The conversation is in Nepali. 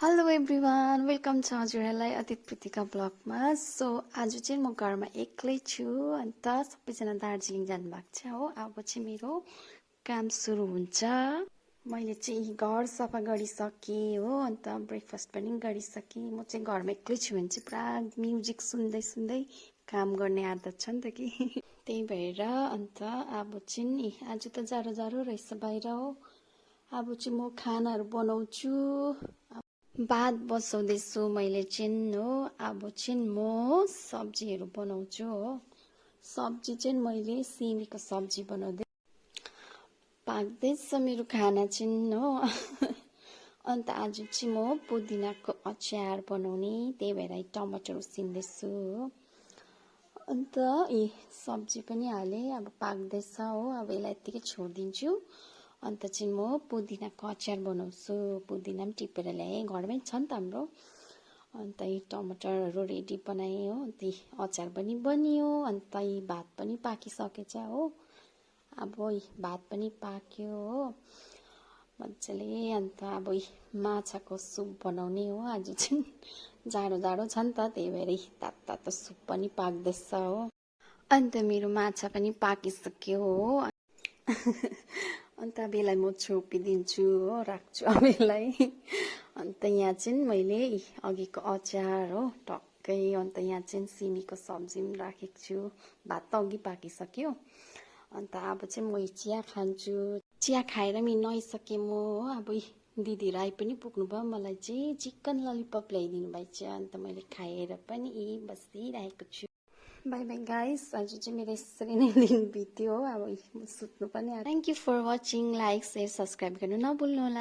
हेलो एभ्रिवान वेलकम छ हजुरहरूलाई अदित प्रीतिका ब्लगमा। सो आज चाहिँ म घरमा एक्लै छु। अन्त सबैजना दार्जिलिङ जानुभएको छ हो। अब चाहिँ मेरो काम सुरु हुन्छ। मैले चाहिँ घर सफा गरिसकेँ हो। अन्त ब्रेकफास्ट पनि गरिसकेँ। म चाहिँ घरमा एक्लै छु भने चाहिँ पुरा म्युजिक सुन्दै सुन्दै काम गर्ने आदत छ नि त कि त्यही भएर अन्त अब चाहिँ नि आज त जाडो जाडो रहेछ बाहिर हो। अब चाहिँ म खानाहरू बनाउँछु। भात बसाउँदैछु मैले चाहिँ हो। अब चाहिँ म सब्जीहरू बनाउँछु हो। सब्जी चाहिँ मैले सिमीको सब्जी बनाउँदै पाक्दैछ मेरो खाना चाहिँ हो। अन्त आज चाहिँ म पुदिनाको अचार बनाउने, त्यही भएर टमाटर उसिन्दैछु हो। अन्त सब्जी पनि हालेँ, अब पाक्दैछ हो। अब यसलाई यत्तिकै छोडिदिन्छु। अन्त चाहिँ म पुदिनाको अचार बनाउँछु। पुदिना पनि टिपेर ल्याएँ, घरमै छ नि त हाम्रो। अन्त टमाटरहरू रेडी बनाएँ हो। त्यही अचार पनि बनियो। अन्त भात पनि पाकिसकेछ हो। अब भात पनि पाक्यो हो मजाले। अन्त अब माछाको सुप बनाउने हो। आज चाहिँ जाडो जाडो छ नि त, त्यही भएर तातो तातो सुप पनि पाक्दैछ हो। अन्त मेरो माछा पनि पाकिसक्यो हो। अन्त अब यसलाई म छोपिदिन्छु हो, राख्छु अब यसलाई। अन्त यहाँ चाहिँ मैले अघिको अचार हो टक्कै। अन्त यहाँ चाहिँ सिमीको सब्जी पनि राखेको छु। भात त अघि पाकिसक्यो। अन्त अब चाहिँ म चिया खान्छु। चिया खाएर पनि नुहाइसकेँ म हो। अब दिदीहरू आइ पनि पुग्नुभयो। मलाई चाहिँ चिकन ललिपप ल्याइदिनु भएको छ। अन्त मैले खाएर पनि बसिरहेको छु। By by guys. आज चाहिँ मेरो यसरी नै दिन बित्यो हो। अब सुत्नु पनि। Thank you for watching. Like share subscribe गर्नु नभुल्नु होला।